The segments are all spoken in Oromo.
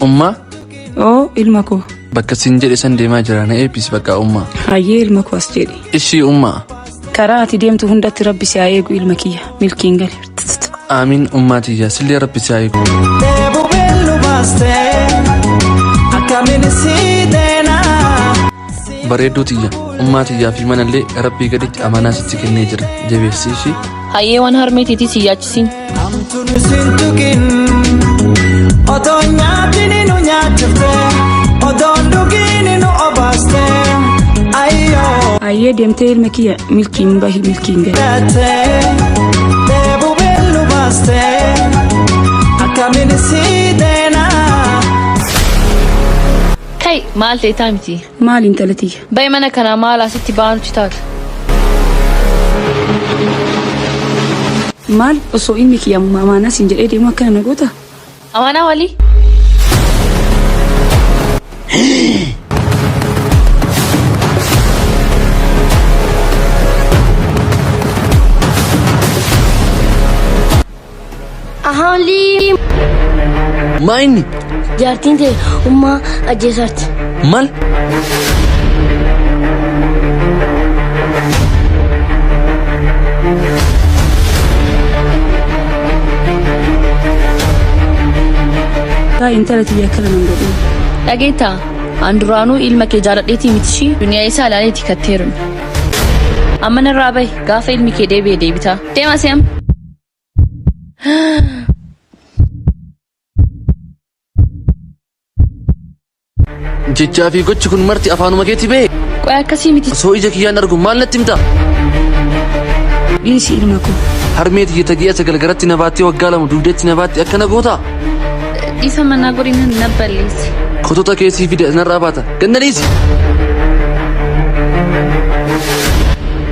Ummaa. Oo ilma koo. Bakka siin jedhe san deemaa jira na eebbisi bakka ummaa. Hayyee ilma koo as jedhi. Ishii ummaa. Karaa ati deemtu hundatti rabbi si haa eegu ilma kiyya. Milkiin gali. Aamiin ummaa tiyya sillee rabbi si haa eegu. Deebu beellu baastee akkamiin si deenaa. Bareedduu tiyya ummaa tiyyaa fi manallee rabbii gaditti amanaa sitti kennee jira jabeessi ishii. Hayyee waan harmeetiitii si yaachisin. Hamtuun sin tuqin otoo nyaatiin nu nyaachifte otoo dhugiin nu obaaste ayyoo. Hayyee deemtee ilma kiyya milkiin bahi milkiin gali. Deebu beellu baastee akkamiin si deenaa. Kai maal ta'e miti. Maal intala tiyya? Ba'i mana kanaa maal asitti ba'anutti taatu. Maal osoo ilmi kiyya amaanaa siin jedhee deemu akkana na goota? Amaanaa walii. Ahaanlii Maa inni? jaartiin ta'e ummaa ajjeesaarti. Maal? Taa intala tiyya akkana nan godhin. Dhageettaa an duraanuu ilma kee jaaladheetii miti ishii duniyaa isaa ilaaleeti katteerumi. Amma narraa bahi gaafa ilmi kee deebi'e deebitaa. Deema seem. Jechaa fi gochi kun marti afaanuma keetti ba'e. Qo'ee akkasii miti. Osoo ija kiyyaan argu maal natti himta? Dhiisi ilma koo. Harmee tiyya tagi'a sagal garatti na baattee waggaa lama dugdeetti na baatte akkana goota? Dhiisa manaa godina na balleessi. Kotota keessii fide narraa baata. Ganna dhiisi.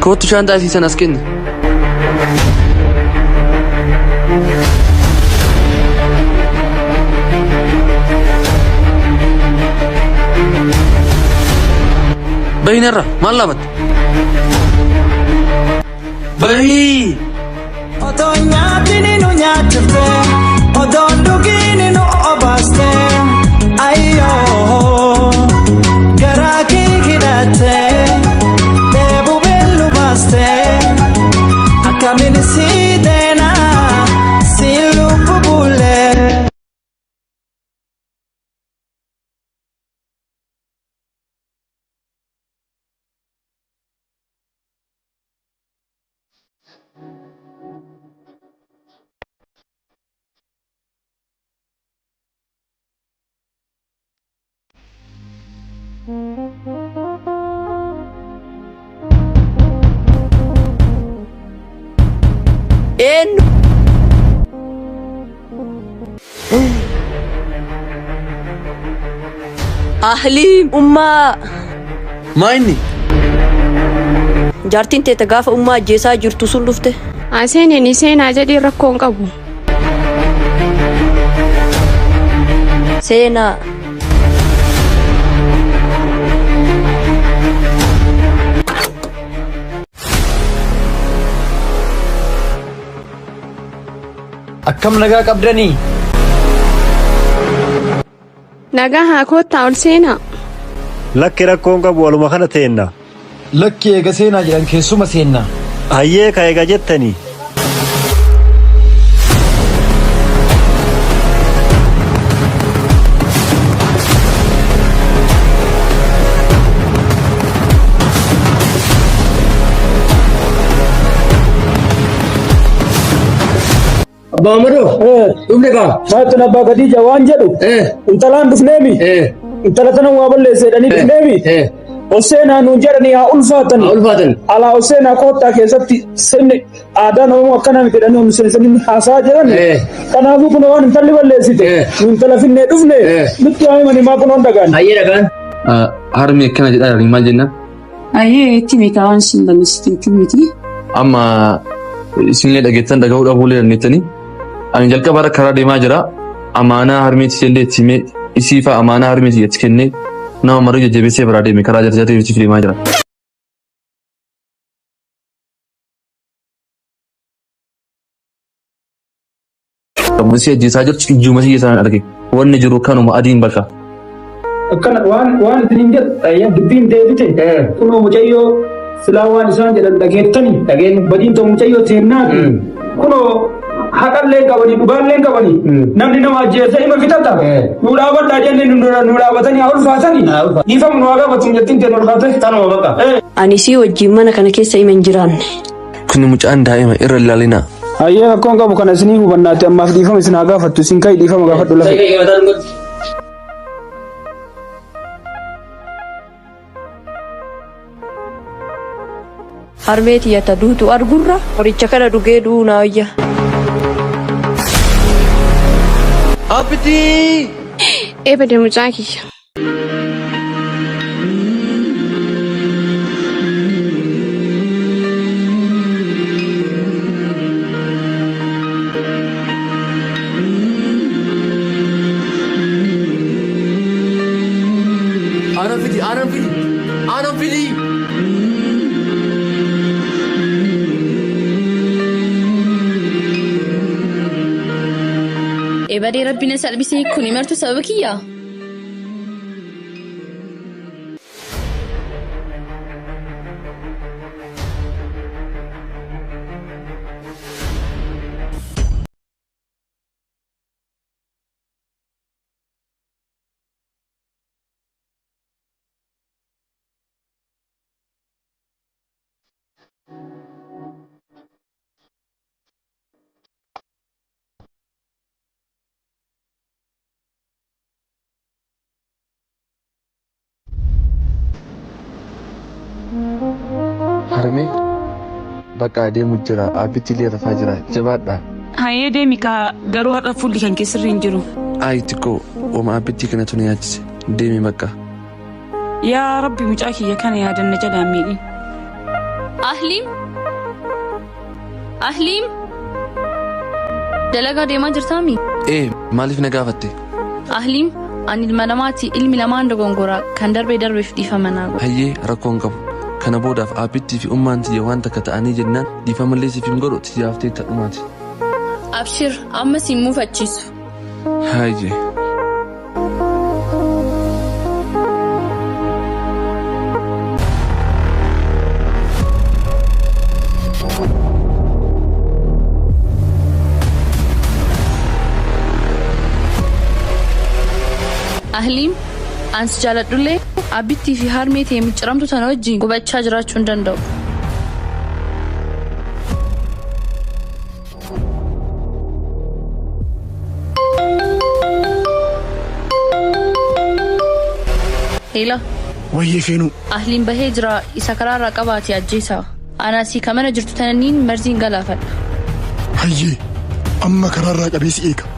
Kootu shaantaa isii sana as kenni. Bahi narra maal laabatta? Bahi! Otoo nyaatiin nu nyaachifte otoo dhugiin nu obaaste ayyoo garaa kee hidhatte deebu beellu baaste akkamiin si deenaa si lubbu bulee. Eenyu? Ahliin ummaa Maa inni? jaartiin teete gaafa ummaa ajjeesaa jirtu sun dhufte. Aseenin seenaa jedhee rakkoo hin qabu. Seenaa. Akkam nagaa qabdanii? Nagaa haa koottaa ol seenaa. Lakki rakkoon qabu waluma kana teenna. Lakki eega seenaa jedhan keessuma seenna. Hayyee ka eega jettanii. Abbaa Amadoo. Dhufne kaa. Maatun abbaa Khadiija waan jedhu. Intalaan dhufneemi. Intala tana waa balleesse jedhanii dhufneemi. Oseenaa nuun jedhanii haa ulfaatan. Haa ulfaatan. Alaa Oseenaa koottaa keessatti sirni aadaan Oromoo akkanaa miti jedhanii nu seensanii haasaa jiran. Kanaafuu kun waan intalli balleessite. Nu intala finnee dhufne. Nutti haa himanii maa kunoon dhagaan. Hayyee dhagaan. Harmi akkana jedhaa jiranii maal jennaan? Hayyee itti miti waan isin balleessite itti miti. Amma isinillee dhageettan dhaga'uu dhabuullee dandeettanii. Ani jalqaba irra karaa deemaa jira. Amaanaa harmee tiyya itti himee isii fa'a amaanaa harmee tiyya itti kennee nama marii jajjabeessee biraa deeme karaa jarjarteef deemaa jira. Isii ajjeesaa jirtu ijjuma isii isaan arge. Wanni jiru kanuma adiin bakka. Akkana waan waan isin hin jedhu dubbiin deebite kunoo mucayyoo silaa waan isaan jedhan dhageettani badiin ta'u mucayyoo seennaati kunoo haqallee qabanii dhugaallee qabanii namni nama ajjeese ima fitata nu dhaabadhaa jennee nu dhaabatanii haa ulfaatanii dhiifamu nu haa gaafatu jettiin ta'e ol kaate. Tanuma bakka. Ani sii wajjin mana kana keessa ima hin jiraanne. Kuni mucaan daa'ima irra ilaalinaa. Hayyee rakkoon qabu kana isinii hubannaati ammaaf dhiifama isin haa gaafattu isin ka'i dhiifama gaafadhu lafa. Harmee tiyya duutu argurra qoricha kana dhugee du'uu naa wayya. Abdii! Eebade mucaa kiyya. Aannan fidi, aannan fidi, aannan fidi! Ebadee rabbi na salphisee kuni martu sababa kiyyaa? Harmee bakka adeemu jira abbitti illee rafaa jira jabaadha. Hayyee deemi kaa garuu har'a fuulli kan keessirri hin jiru. Ayi xiqqoo oma abbitti kanatu na yaachise deemi bakka. Yaa Rabbi mucaa kiyya kana yaadanna jalaa miidhin. Ahliim! Ahliim! Dalagaa deemaa jirtaami? Ee maaliif na gaafatte? Ahliim, ani ilma namaati ilmi namaan dogongora kan darbee darbeef dhiifama naa godha. Hayyee rakkoo hin qabu. Kana boodaaf aabbittii fi ummaan tiyya waan takka ta'anii jennaan dhiifamallee siif hin godhu tiyya tadhumaati. Abshir, amma si hin muufachiisu. Hayyee. Ahliim, ani si jaaladhullee abbittii fi harmee ta'e micciramtu tana wajjin gubachaa jiraachuu hin danda'u. Heela, Wayyee feenuu Ahliin bahee jira isa karaarraa qabaate ajjeesaa. Anaasii kamana jirtu tananiin marziin galaafadha. Hayyee amma karaarraa qabee si eega.